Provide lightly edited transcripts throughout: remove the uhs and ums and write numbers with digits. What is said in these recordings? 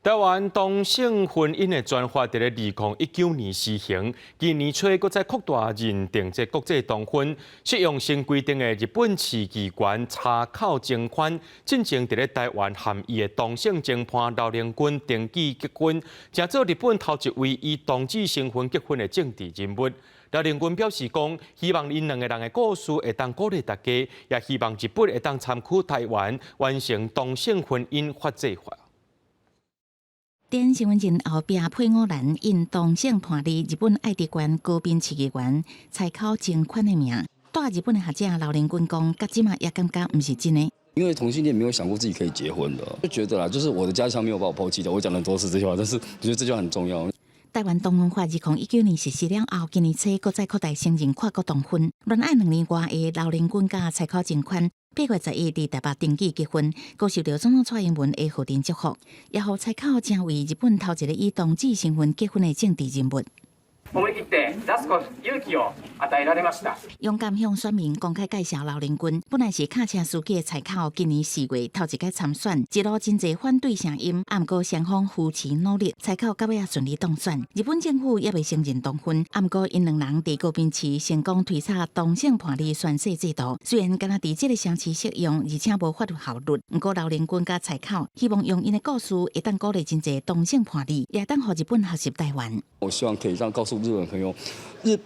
台灣同性婚姻的專法佇咧2019年施行，今年初閣再擴大認定這國際同婚，適用新規定的日本市議員柴口貞寬，進前佇咧台灣和伊的同性情伴劉玲君登記結婚，成做日本頭一位以同志身份結婚的政治人物。劉玲君表示講，希望𪜶兩個人的故事會當鼓勵大家，也希望日本會當參考台灣完成同性婚姻法制化。佇身份證後壁配偶欄印同性伴侶日本愛知縣高濱市議員柴口貞寬的名。蹛日本的學者劉玲君講，到這馬也感覺毋是真的。因為同性戀沒有想過自己可以結婚的，就覺得啦，就是我的家鄉沒有把我拋棄掉。我講了很多次這句話，但是我覺得這句話很重要。台灣同婚法2019年實施了後，今年初閣再擴大承認跨國同婚。戀愛2年外的劉玲君佮柴口貞寬，8月11佇台北登記結婚，閣受到總統蔡英文的賀電祝福，也予柴口成為日本頭一個以同志身份結婚的政治人物。思い切って出す勇気を與えられました。勇敢向選民公開介紹劉玲君，本來是卡車司機的柴口，今年4月頭一擺參選，一路真濟反對聲音，毋過雙方扶持努力，柴口到尾仔順利當選。日本政府猶未承認同婚，毋過𪜶兩人佇高濱市成功推捒同性伴侶宣誓制度。雖然干焦佇這个城市適用，而且無法律效力，毋過劉玲君佮柴口希望用𪜶的故事，會當鼓勵真濟同性伴侶，也當予日本學習台灣。我希望可以讓告訴日本朋友，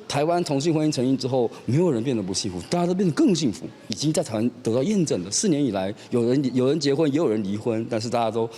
台灣同性婚姻成立之後，沒有人變得不幸福，大家都變得更幸福。已經在台灣得到驗證了。4年以來，有人結婚，也有人離婚，但是大家都，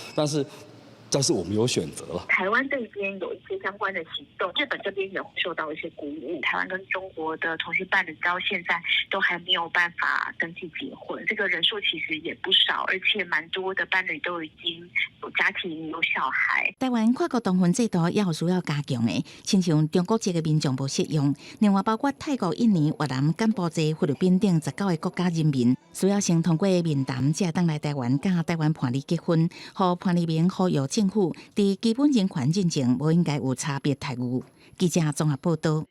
但是我們有選擇了。台灣這邊有一些相關的行動，日本這邊也會受到一些鼓舞。台灣跟中國的同性伴侶到現在都還沒有辦法登記結婚，這個人數其實也不少，而且蠻多的伴侶都已經有家庭、有小孩。台灣跨國同婚制度也有需要加強的，親像中國籍的民眾無適用，另外包括泰國、印尼、越南、柬埔寨、菲律賓等19個國家人民，需要先通過面談，才會當來台灣佮台灣伴侶結婚，予伴侶名呼籲政府佇基本人權認證無應該有差別待遇。記者綜合報道。